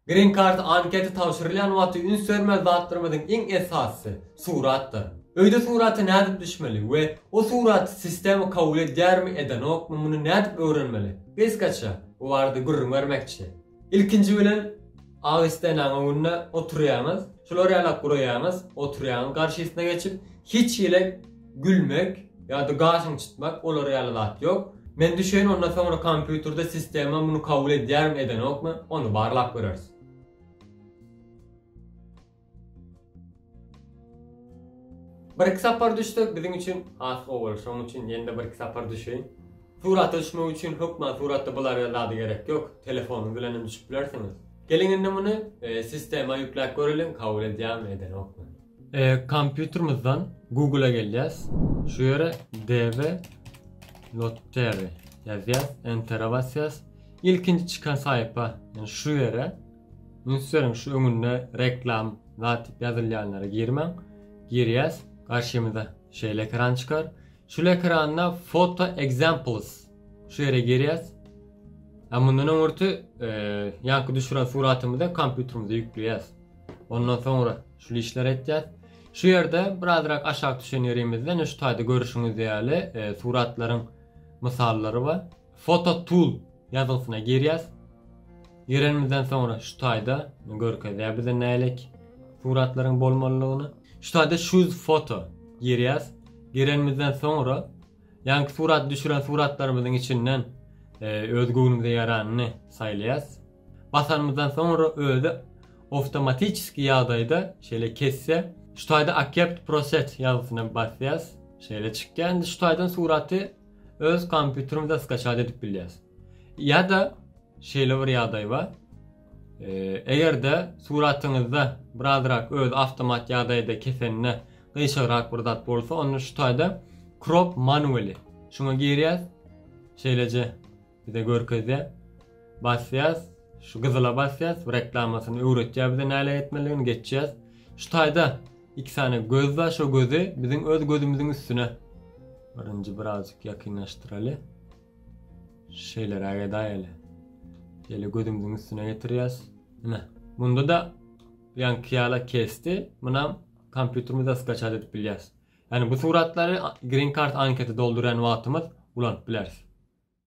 Green Card anketi tabşyrylýan wagty üns bermeli zatlarymyzyň iň esasysy suratdyr. Öýde surata nädip düşmeli we o suraty sistema kabul edýärmi edenokmy muny nädip öwrenmeli? Gysgaça bu barada gürrüň bermekçi. Ilkinji bilen ak stenaň öňünde oturýaňyz, şular ýalak guraýaňyz, oturýaňyz garşysyna geçip hiç hili gülmek ýa-da gaşyňy çytmak olar ýaly zat ýok. Men düşeýin ondan soňra kompýuterde sistema muny kabul edýärmi edenokmy ony barlap göreris. Bir-iki sapar düşsek biziň üçin has gowy bolar şonuň üçin ýene-de bir-iki sapar düşeýin. Surata düşmek üçin hökman suratda bular ýaly zada gerek ýok. Telefonyňyz bilen hem düşüp bilersiňiz. Geliň indi muny sistema ýükläp göreliň kabul edýärmi edenokmy. Kompýuterimizden Google-a gelýäs. Şu ýere DV Lottery ýazýas, Enter-e basýas. Ilkinji çykan saýpa, ýani şu ýere üns beriň, şu öňünde reklam zat diýip ýazylýanlara girmäň. Girýäs, garşymyza şeýle ekran çykar. Şul ekranda Photo Examples şu ýere girýäs. Ha mundan öňürti ýaňky düşüren suratymyzy kompýuterimize ýükleýäs. Ondan soňra şul işleri etýäs. Şu ýerde birazrak aşak düşen ýerimizde ine şu taýda görüşüňiz ýaly e, suratlaryň mysallary bar. Photo tool ýazgysyna girýäs. Girenimizden soňra şu taýda görkezýär bize nälik suratlaryň bolmalydygyny. Şu taýda choose photo girýäs. Girenimizden soňra ýaňky surat düşüren suratlarymyzyň içinden e, öz göwnümize ýaranyny saýlaýas. Basanymyzdan soňra özi awtomatiçeski ýagdaýda şeýle kesse. Şu taýda Accept Process ýazgysyna basýas. Şeýle çykýar. Indi şu taýdan suraty öz kompýuterimizde skaçat edip bilýäs. Ýa-da şeýle bir ýagdaý bar. Eger-de suratyňyzda birazrak öz awtomat ýagdaýda kesende gyşagrak bir zat bolsa, onda şu taýda Crop Manually şuňa girýäs. Şeýleje Bize görkezýär. Basýas. Şu gyzyla basýas. Reklamasyny öwretýär bize näle etmelidigini geçýäs. Şu taýda iki sany göz bar. Şu gözi biziň öz gözümiziň üstüne. Birinji birazjyk ýakynlaşdyraly. Şeýleräk edäýeli. Şeýle gözümiziň üstüne getirýäs. Ine. Munda da ýaňky ýala kesdi. Munam kompýuterimizde skaçat edip bilýäs. Ýani bu suratlary Green Card anketi doldurýan wagtymyz ulanyp bileris.